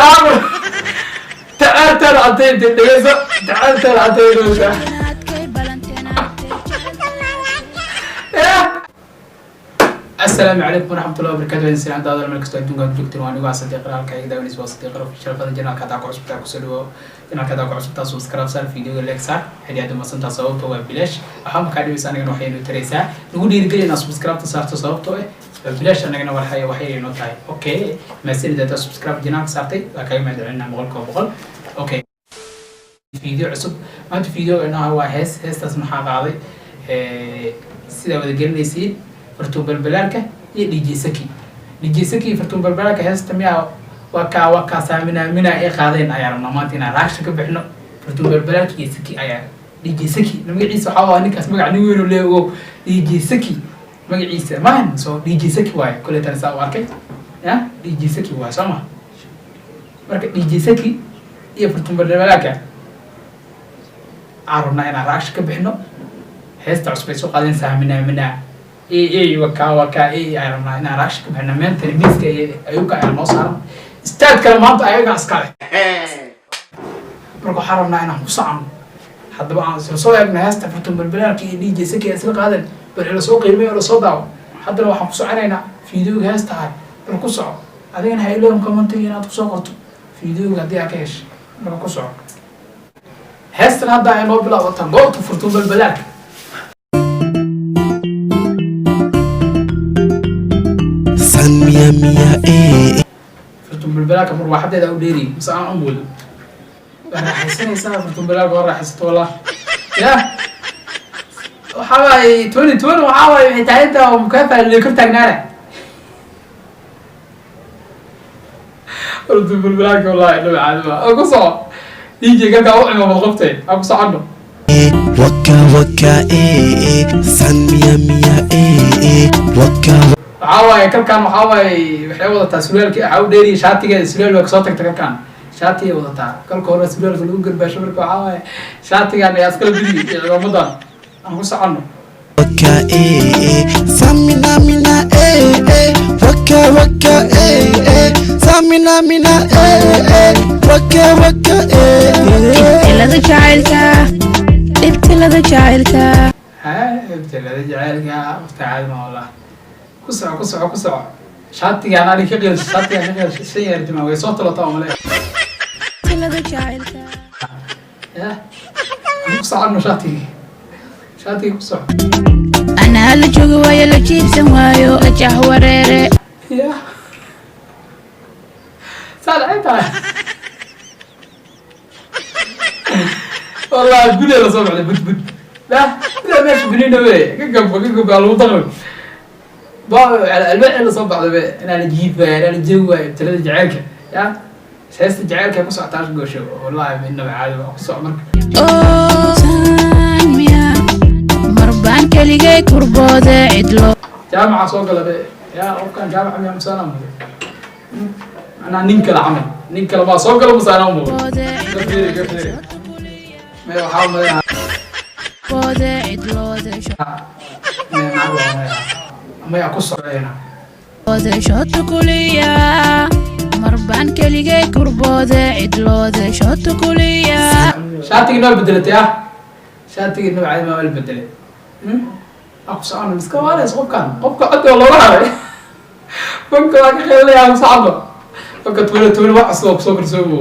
Xaraam tacaartaada caddaynta dhegeyso, tacaartaada caddaynaysa. Adkay balanteena adkay jecel. Asalaamu calaykum waraxmatullahi wabarakatu. Waan salaam daawada meel kastoo adduunka aad joogteen. Waa anigoo ah Sadiiq Halka iga daawanaysa waa Sadiiq Official. Fadlan channelka haddaa ku cusubtaa, kusoo dhawo channelka. Haddaa ku cusubtaa, subscribe saar, videoga like saar. Haddii aad umadsantaa, sababto waa bilaash, waxaa makaa dhibaysa, anigana waxay taraysaa, nagu dhiirigeli inaad subscribe saarto, sababtoo ah waa bilaash, anagana waxay inoo tahay. Okay, mahadsanid haddaa subscribe channelka saartay, waa kaga mahad celinaa 100%. Okay, video cusub maanta. Video inoo waa hees. Heestaas maxaa qaaday? Sidaa wada gelinaysiin, Fartuun Balbalaarka iyo DJ Saki. DJ Saki iyo Fartuun Balbalaarka heesta miyaa waa kaa saaminaa ay qaadeen ayaa rabnaa maanta inaan reaction ka bixino. Fartuun Balbalaarka iyo Saki ayaa, DJ Saki magaciisa waxaa waa ninkaas, magac nin weyn oo leeyahay ogow. DJ Saki magaciisa man, so DJ Saki waaye kuley tan saa u arkay ya, DJ Saki waaye, soo ma? Marka DJ Saki iyo Fartuun Balbalaarka aan rabnaa inaan reaction ka bixino heesta cusub ay soo qaadeen, saaminaa ey waka waka ey. Aan rabnaa inaan reaction ka bixino meentani. Miiska ayuka ayaa noo saaran istaad kale maanta, ayaga iskale. Marka waxaan rabnaa inaan ku socono. Haddaba aan isla soo eegno heesta Fartuun Balbalaalka iyo DJ Saki ay isla qaadeen, bal ila soo qiimeeyo, ila soo daawo. Haddana waxaan ku soconaynaa videoga heesta ahay. Bal ku soco adigana, ha ilooyin commentiga inaad kusoo qorto videoga haddii aad ka heshay. Marka ku soco heestan hadda ay noo bilaabataa goobta Fartuun Balbalaalka. San mia mia eh. Fartuun Balbalaalka marwaaxadeeda u dheeriy mise aan u moodo? Waa raaxaysanaysaa Fartuun Balbalaalka, waa raaxaysato wallah. Ya waxaa waaye 2020, waxaa waaye waxay tahay intaa mukaafa lee kor taagnaana Fartuun Balbalaalka. Wallahi dhab caadi ma oo ku soco. DJ kalkaa u cimaamad qoftay, aan ku soconno. Waka waka eh eh. San mia mia eh eh. Waka. Waxaa waaye kalkaan, waxaa waaye waxay wadataa surwaalki, waxaa u dheeriya shaatigeeda. Surwaal waa kasoo tagta kalkaan, shaatigay wadataa. Kalka hore surwaalka lagu garbaasho. Marka waxaa waaye shaatigan ayaa iskala bidi iyo cimaamadan. Aan ku soconno. Waka eh eh. Samina mina eh eh. Waka waka eh eh. Samina mina eh eh. Waka waka eh eh. Ibtilada jacaylka, ibtilada jacaylka. Ha, ibtilada jaceylka waqti caadi ma wallah. Ku soco, ku soco, ku soco. Shaatigaan ani ka qeelsho, shaatigaan ka qeelsho shan yeer jima way soo talotaa umale. Ibtilada jacaylka. Ya, aan ku soconno shaatigii, shaatigii ku soco. Anaa la joogi waayo, la jiibsan waayo, la jah wareere. Ya, saa dhacay tahay wallahi. Gudaa la soo baxday bud bud lah gudaa meesha binina we ka gabba ka gabba lagu daqri ba alwaaxii la soo baxday be inaa la jiif waayo, inaa la joogi waayo. Ibtilada jaceylka ya, heesta jaceylka ku socotaa goosho wallahi, inaba caadi waa. Ku soco marka. San miya mar baan keligay kurboode cidlo. Jaamaca soo gala be ya, qofkan jaamaca miya musaana mudo? Macnaha nin kale camal, nin kale baa soo gala musaana mudo. Ka fiiri, ka fiiri. Maya, waxaa umaleynaa Boode cidloode. Maya, macna waa maya, maya ku socdayna. Boode shoota kuliya, mar baan keligay kurboode cidloode shoota kuliya. Shaatigii noo bedelatay ah, shaatigii noocaadi maa la bedelay. Aa, ku socono. Iska waalays qofkan, qofka codka looga haray, fanka waa ka qeylaya. Ku socono fanka 2020, wax cusub oo kusoo korsoomo.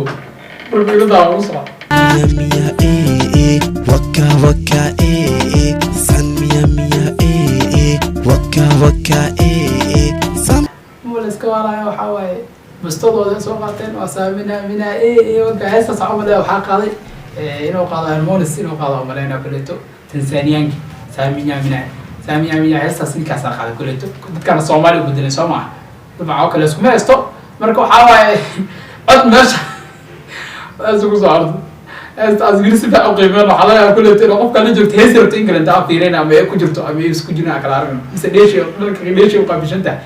Marka iga daawa, ku soco. Mia mia eh eh. Waka waka eh eh. San mia mia eh eh. Waka waka eh eh. San. Ma la iska waalaya? Waxaa waaye bustadooda soo qaateen waa saamina mina e wanka. Heestaas waxaa umaleya waxaa qaaday inuu qaado Harmonize, inuu qaado umaleynaa kuleeto Tanzaniyaanki. Saamina mina saamina mina, heestaas ninkaasaa qaaday kuleeto. Dadkaana Soomaali u bedelay, soo maaha? Dabcan oo kale iskuma haysto. Marka waxaa waaye cod meesha heesta ku soo harto, heestaas weli si fiican u qiimeyn. Waxaa laga yaabaa kuleeto inuu qofka la joogto heesi rabto in kale inta aan fiirin ama ay ku jirto ama ay isku jirin aan kala aragno, mise dheeshi dhanka dheeshi u qaabishan tahay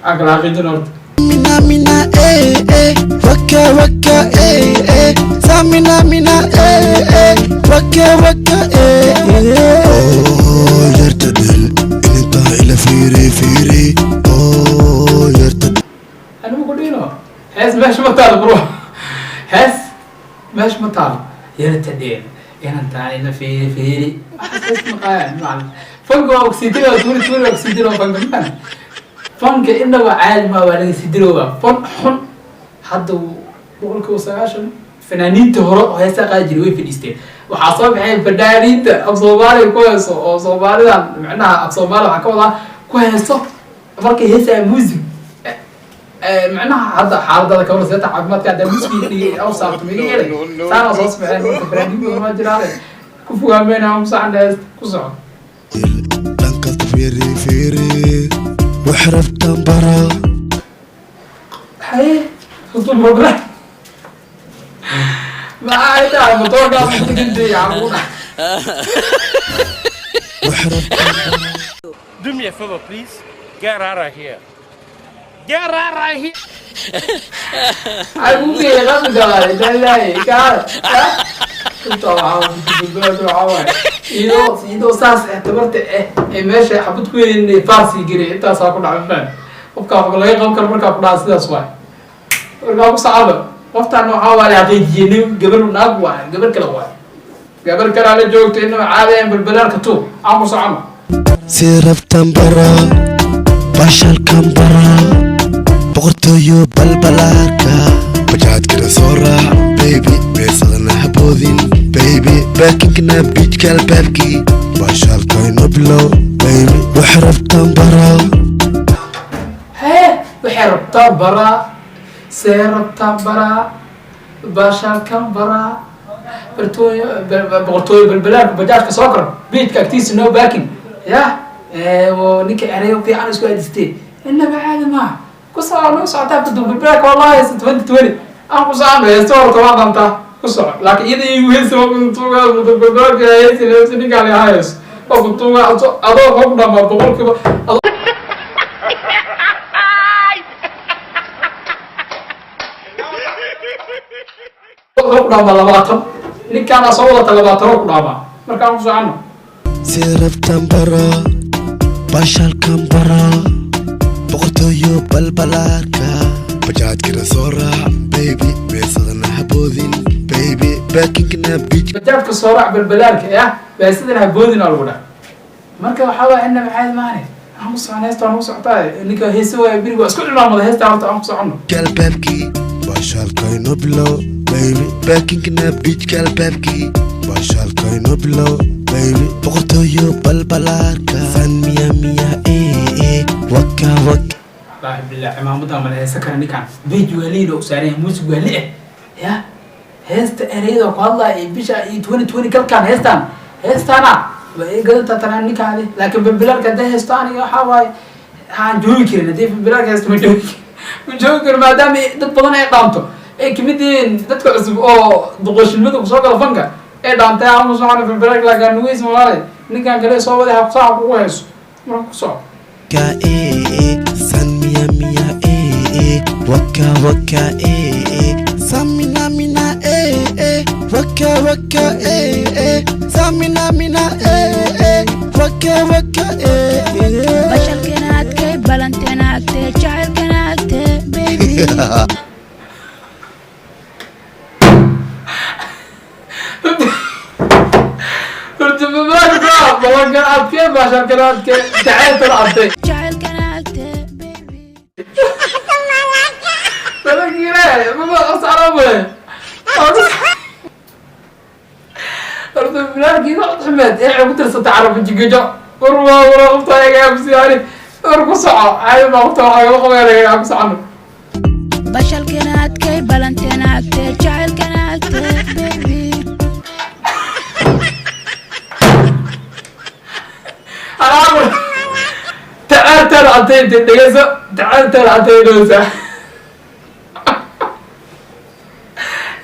aan kala xaqiijin horta. Mina mina eh eh. Waka waka eh eh. Samina mina eh eh. Waka waka eh eh. Oh yarta dhel inta ila fiiri fiiri. Oh yarta. Anigu ku dhino hees meesha ma taalo bro. Meesha ma taalo yarta dheel inantaan ila fiiri fiiri. Waxaas hees ma qaadaan, macallin. Fanka waa ogsidilo, 2020 waa ogsidilo fanka man. Fanka inaba caadi ma waa laga sidiroobaa. Fan xun hadda 90% fanaaniinta hore oo heesta qaadi jiray way fadhiisteen. Waxaa soo baxeen fanaaniinta af Soomaaliga ku heeso, oo Soomaalidan macnaha af Soomaaliya waxaa ka wadaa ku heeso markay heesaya music. Macnaha hadda xaaladada ka warseeta caafimaadka hadda music aw saarto miga helay saana soo baxeen. Marka fanaaniin badan waa jiraane ku fogaameyna musaxan heesta ku soco. Dhankasta fiiri fiiri, wax rabtaan bara. Haye, futul program maxay tahay? Motoorkaas ku dhintay yaa Wax rabtaan bara. Do me a favor, please. Get out of here. Get out of here. Ay ku geeyay qasbi galaay dalay kaal inta waxaa waaye iyadoo saas eh tabarta eh ee meesha xabad ku helin inay faarsi gelay. Intaasaa ku dhacay faan qofkaa wax laga qaban karo. Markaa ku dhaca sidaas waay. Markaa ku socdo qoftaan waxaa waa la xaqiijiyey nin gabar naag waay, gabar kale waay, gabar kalaa la joogto inaba caadayan balbalaarka tu aan ku socono. Si rabtaan bara, bashalkan bara, boqortooyo balbalaarka, bajaajkana soo raac baby, beesadana haboodin baby, baakinkana biijka albaabkii, bashaalkayno bilow baby, wax rabtaan bara. Hee, waxay rabtaa baraa, see rabtaa baraa, baashaalkan baraa, bartooyo boqortooyo balbalaarka, bajaajka soo kor, beejka agtiisa no parking. Ya ninka erayo fiican isku adistee, inaba caadi maaha. Ku soco, noo socotaa faduu balbalaarka wallahi 2020 aan ku socono. Heesta horta waa dantaa ku soco, laakiin iyada igu heesa balbalaarka heesi heesi ninkaan hayso waa kutuuga adoo ku dhamaa 100%. Wuxuu ku dhaamaa 20, ninkaana soo wadata 20 oo ku dhaamaa. Markaan ku socono. Si rabtaan bara, bashalkan bara, boqortooyo balbalaarka, bajaajkana soo raac baby, beesadana haboodin baby, baakinkana biij Bajaajka soo raac balbalaarka ya baasidana haboodin aa lagu dhaha. Marka waxaa waaya inaba caadi maane. Aan ku socon heesta, waan ku socotaa. Ninka heese waaya beriga waa isku cimaamada heesta. Horta aan ku socono. Albaabkii bashaalkayno bilow baby, baakinkana biijka albaabkii, bashaalkayno bilow baby, boqortooyo balbalaarka, san miya miya ee waka waka. Wallaahi billah, cimaamada ma la heesa kara. Ninkan beej waaliin oo u saaran yahay, muusig waali ah ya heesta ereyada ku hadlaya iyo bisha iyo 2020 kalkaan heestaan heestaana waa ii gadanta tanaan ninkaadi. Laakiin balbalaalka hadday heesto aniga waxaa waaye aan joogi karin. Haddii balbalaalka heesto ma joogi karo, maadaama dad badan ay dhaanto ay kamid yihiin dadka cusub oo duqoshinimada kusoo gala fanka ay dhaantay. Aan ku socono balbalaalka, laakiin nugeys malaale ninkan kale soo waday habsaaca kugu heeso. Marka ku soco. Ka ee san miya miya ee waka waka ee samina mina ee waka waka ee samina mina ee waka waka ee. Bashalkana adkay, balantena agtee, jacaylkana agtee baby. Horta balbalaalka balankan adkee, baashalkan adkee, jacaylkan adkee. Jacaylkana agtee baby. Ballankiile maba osarabe. Horta bilaalkii wax xumeed ee ku tirsatay carafa jigajo war waa war qofta ayaga absiyaani. War ku soco, caadi baa qofta waxaa laga qabanaya ku socono. Bashalkana adkay, balantena agtee, jacaylkana agtee baby. Alaabu tacaartaada cadday dhegeyso, tacaartaada cadday dhegeysa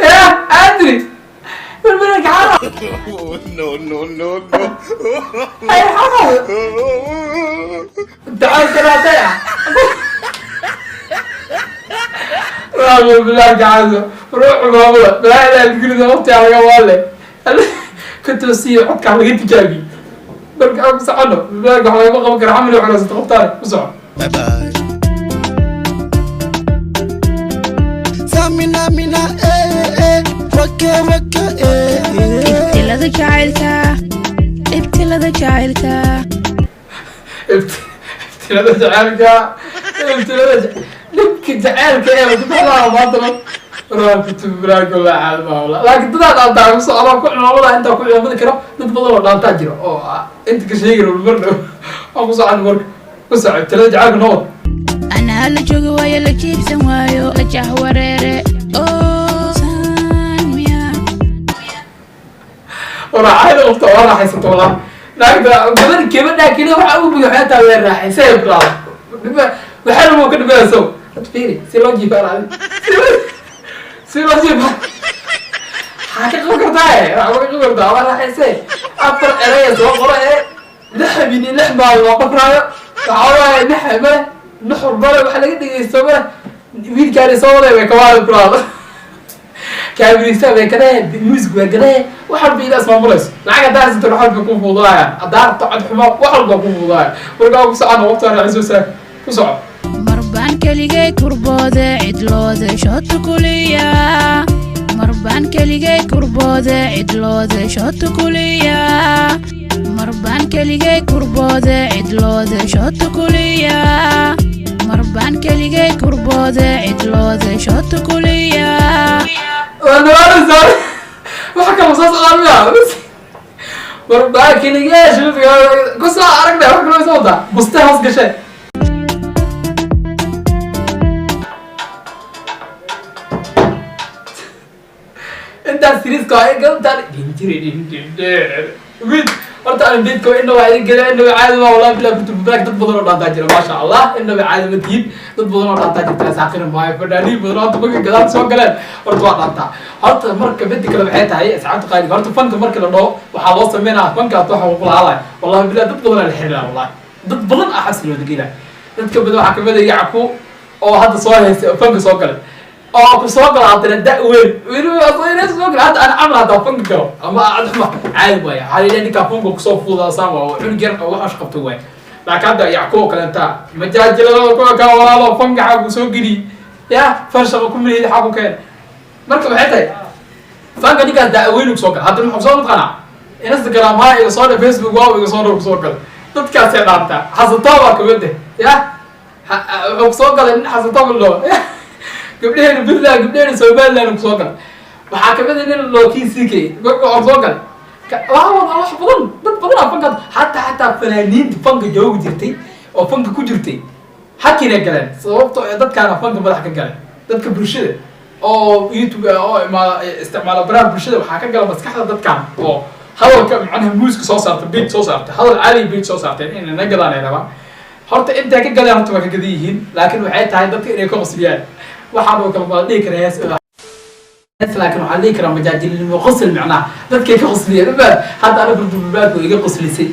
ya adri balbalaalka xara. No, no, no, no. Ay xara tacaartaada cadday ah. Waa bilaalka caado ruux maamula balaa ingiriisa waqtiga laga waale ka toosiyo codka laga tijaabiyo. Marka aan ku socono bilaalka wax lagama qaban kara, xamil xulaysata qoftaane ku soco. Bye bye. Samina mina eh eh waka. Waka waka, eh, eh. Ibtilada jacaylka, ibtilada jacaylka. Ibtilada jacaylka, ibtilada dhibka jacaylka ee wadamada maanta laakiin dadaa dhaantaa ku socda, ku cimaamada intaa ku cimaamadi karo. Dad badan oo dhaantaa jiro oo inta ka sheegi rabo mar dhow oo ku socon. Marka ku soco, ibtilada jacaylka noo wad. Anaa la joogi waayo, la jiibsan waayo, la jahwareere oo saan miya? Raaxayda qofta waa raaxaysato walaa. Naagta badan gabadhaa keliya waxa ugu buga waxay tahay way raaxaysay bilaada waxaa lagu ka dhimanayso. Had fiiri si loo jiifaa, adi si loo jiifaa maxaa ka qaban kartaa? E waxaa ka qaban kartaa, waa raaxaysay. Afar eraya soo qoro ee 6 mini 6 maalin loo qafraayo. Waxaa waaye naxa male, nuxur male, waxa laga dhegeysto male. Wiilkaani soo waday way kawaada bilaada, kaamirista way gadee, music way gadee, wax walba ila ismaamulayso. Lacag haddaa haysato wax walba ku fududaaya, haddaa rabto cod xumo wax walba ku fududaaya. Marka waa ku socon waqti raaciso saa ku soco. Marbaan keligay kurboode, cidloode shoota kuliya. Marbaan keligay kurboode, cidloode shoota kuliya. Marbaan keligay kurboode, cidloode shoota kuliya. Marbaan keligay kurboode, cidloode shoota kuliya. Waa nawaanaysaa, waxa kala soo socdaan miya? Marbaa keligee shootka ku soo aragnay, wax kaloo soo wadaa, buste hoos gashay. Intaas siriiska waa intaan dhinjiri dhin. Horta aan beedka inna waa idin gela, inaba caadi ma wallahi bilaa kutub barak. Dad badan oo dhaantaa jira, maasha Allah, inaba caadi ma tihin. Dad badan oo dhaantaa jirta, saaqina maayo. Fadhaaniin badan oo hadda marka gadaal soo galeen horta waa dhaantaa. Horta marka midda kale waxay tahay, asxaabta qaaliga, horta fanka marka la dhaho waxaa loo sameynaa fankaas waxa uu kula wallahi bilaa dad badan aa la xiriira, wallahi dad badan ah xabsi loo geynaa. Dadka badan waxaa kamid ah Yacku oo hadda soo haystay oo fanka soo galay oo ku soo galo haddana da weyn weliba soo gala. Hadda ana camal haddaa fanka galo ama adxuma caadi waaya, waxaa la yidhaha ninkaa fanka kusoo fuudaa saan waa cunug yar oo waxaas qabta waay. Laakiin hadda Yacku oo kaleenta majaajilada kuwa kaa walaalo fanka xaa ku soo geliy ya fan shaqo ku milihid xaa ku keen. Marka waxay tahay fanka ninkaas da-weyn kusoo gala. Hadda muxuu soo mataqaanaa Instagram ha iga soo dhe, Facebook waa iga soo dhe, kusoo gala. Dadkaasay dhaantaa. Xasatoo baa kamid eh ya, wuxuu kusoo galay nin Xasatoo loo gabdheheena Puntland, gabdheheena Somaliland kusoo galay. Waxaa kamid ah nin loo kck wuxuu soo galay. Waa wada wax badan, dad badan aa fanka xataa fanaaniinta fanka joogi jirtay oo fanka ku jirtay hakina galeen, sababto ee dadkaana fanka madax ka galay. Dadka bulshada oo YouTube oo imaada isticmaala baraha bulshada waxaa ka gala maskaxda dadkan oo hadalka macnaha muuska soo saarta, beat soo saarta, hadal caali beat soo saarteen inay na gadaan ay rabaan. Horta intay ka gadeen horta waa ka gadan yihiin, laakiin waxay tahay dadka inay ka qosliyaan. Waxaan oo kale baa la dhihi karaa hees hees, laakiin waxaa la dhihi karaa majaajilnimo qosl, macnaha dadkay ka qosliyeen ubaad. Hadda ana furdubaadku iga qoslisay,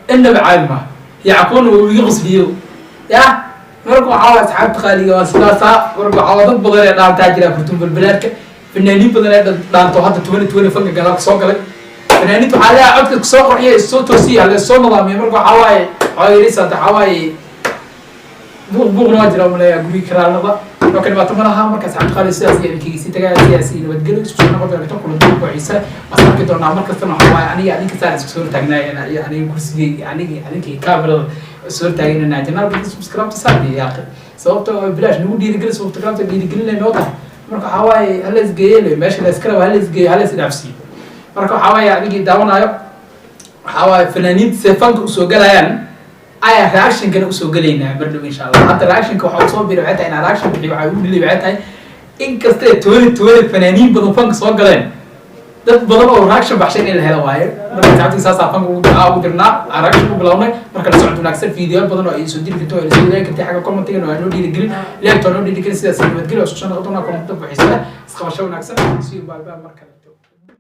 innaba caadi maaha. Yacquuna wuu iga qosliyo ya. Marka waxaa waay asxaabta qaaliga waa sidaasaa. Marka waxaa waa dad badan ee dhaantaa jira furtun balbalaadka, fanaaniin badan ee dhaanto hadda 2020 fanka gadaal soo galay. Fanaaniinta waxaa leeyahay codka soo qurxiya, soo toosiya, la soo nidaamiya. Marka waxaa waaye waxaa yidhi waxaa waaye buuq buuqna waa jira umaleeyaa guriga karaalnada oo dhibaato ma laha. Marka asxaabta qaali sidaas iyo idinkaga tagaya, sidaas iyo nabadgelyo, isku soo noqon doonta kulanti oo xiise waan arki doonaa. Mar kastana waxaa waaye aniga adinka saan isku soo hortaagnay, aniga kursigay, aniga adinka kaamirada soo hortaagnayna. Channelka subscribe saar iyo yaaqi, sababta oo bilaash nagu dhiirigelin, subscribe dhiirigelinay noo tahay. Marka waxaa waaye hala isgeeye le meesha la iska rabo, hala isgeeyo, hala isdhaafsiiyo. Marka waxaa waaye adigii daawanayo, waxaa waaye fanaaniinta see fanka usoo galayaan ayaa reactionkana usoo gelaynaa mar dhow insha Allah. Hadda reactionka waxaa usoo biray waxay tahay inaan reaction bixiyo, waxaa ugu dhilay waxay tahay inkastee 2020 fanaaniin badan fanka soo galeen, dad badan oo reaction baxshay in la helo waaye. Marka saacadii saasaa fanka ugu dirnaa, aan reaction ku bilownay. Marka la socod wanaagsan, fiidiyoal badan oo ay soo diri karto oo ay soo wadaagi kartay xagga commentigan oo noo dhiirigelin, leegto noo dhiirigelin. Sidaas nabadgelyo, isku soo noqon doonaa kulanti buuxisa leh, isqabasho wanaagsan. See you, bye bye mar kale.